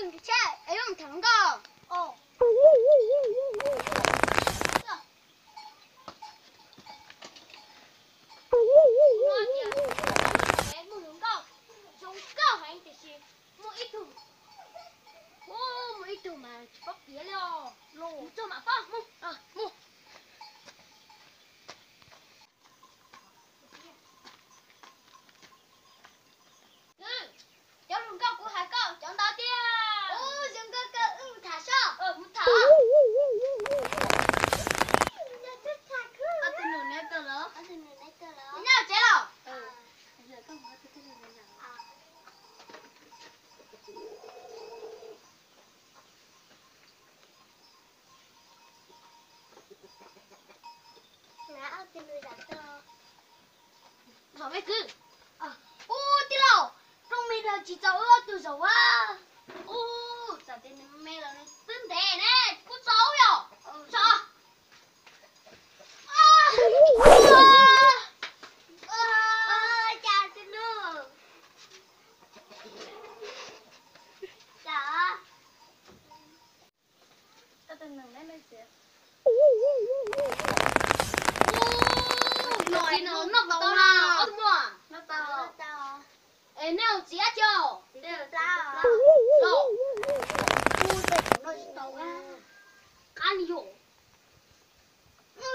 Ntshe es yuav mus tham hluas nkauj. Muaj hluas nkauj zoo nkauj heev tiam sis muaj ib tug, muaj ib tug mas tsis paub piav li os. Mus txog mam paub. Mus, mus. Cov hluas nkauj kuv hais koj cov ntawd tiag. Zoo nkauj kawg, wb mus tham soj. Mus tham. Ob tug nus neb kawg los? Nyob tsev los? Zaum me kwv. Ub, tij laug, rooj me los tsis txaus wb ob tug zaum a. Ub, txawm tias nws me los nws twb ntev ne, kuj txaus yom. Tso. Cas tij laug. Cas. Noj tau na, ob tug muam. Es nej ua txiv dab tsi os? Los, qab ni yom.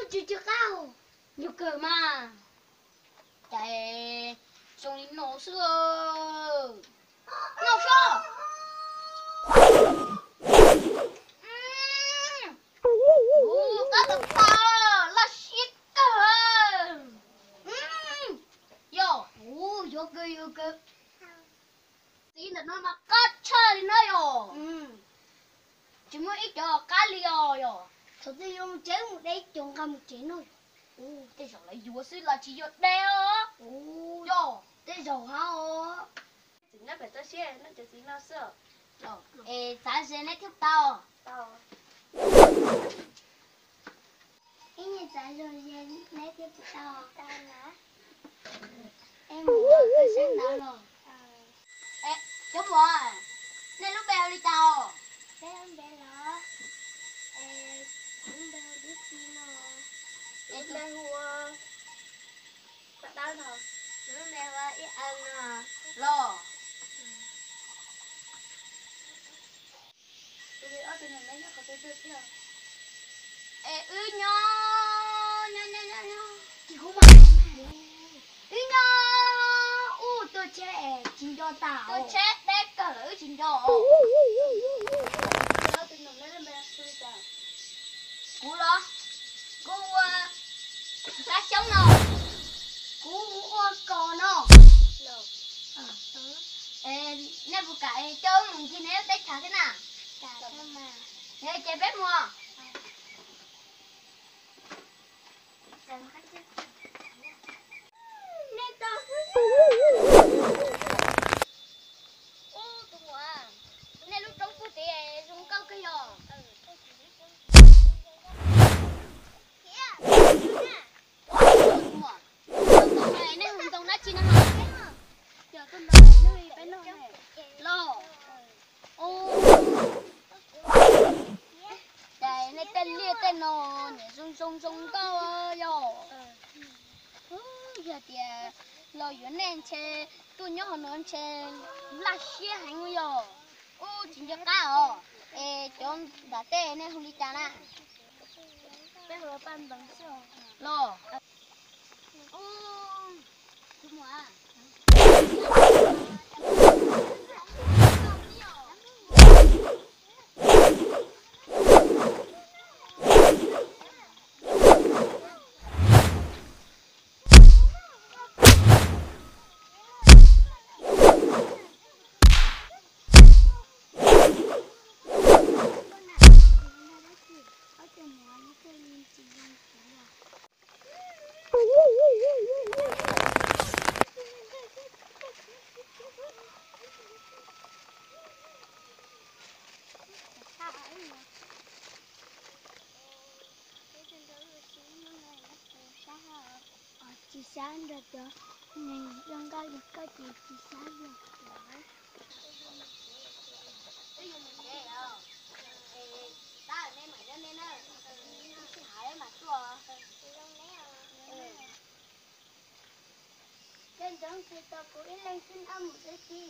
Tsis, tsis qab, yus kawg mas. Cas zoo li no xwb. Noj soj. Qab tau tau, laj siab kawg. Yog, yuav kawg, yuav kawg. Txiv ntawm no mas qab tshaj li no yog. Tsis muaj ib cov qab li os yog. Thaum twg yuav mus tsev mus de ib co nqa mus tsev noj. Tej zaum lawv yuav xwb los tsis yog de os. Yog, tej zaum hab os. Txiv nyob pem toj siab noj cov txiv no xwb. Es txav ze neb thiaj tau. Ib nyuag txav ze neb thiaj tau. Es mus koj sab ntawd los. Cov muam, nej lub npe hu li cas os? Peb lub npe los, kuv lub npe hu Dib Txi no. Es tus npe hu Paj Dawb no. Kuv lub npe hu Ib Ees no. Los. Es wb nyob, nyob, nyob, nyob, nyob. Wb nyob, ub, tuaj tsheb es tsis nco tas. Tuaj tsheb deb kawg lawm wb tsis nco. Kuv los, kuv ua Xab Xyoob no. Kuv ua Kos no. Nej puas kam coj wb mus ncig nej lub teb chaws thiab na? Ces peb mus. Ub, tus muam, nej lub roob puag tid zoo nkauj kawg yog. Tus muam, nej hu ntoo dab tsi no? Los. Ces nej tej liaj tej no nim zoo zoo zoo nkauj yog. Yog tias los yuav nej ntshe tuaj nyob hauv no ntshe laj siab heev yog. Ub, tsis nco qab os. Es cov nram tej nej hu li cas na? Los. Tsis sab nrog cov neeg zoo nkauj li koj ces tsis sab li. Cov tsis tau kuv ib leeg xwb, ob mus dab tsi?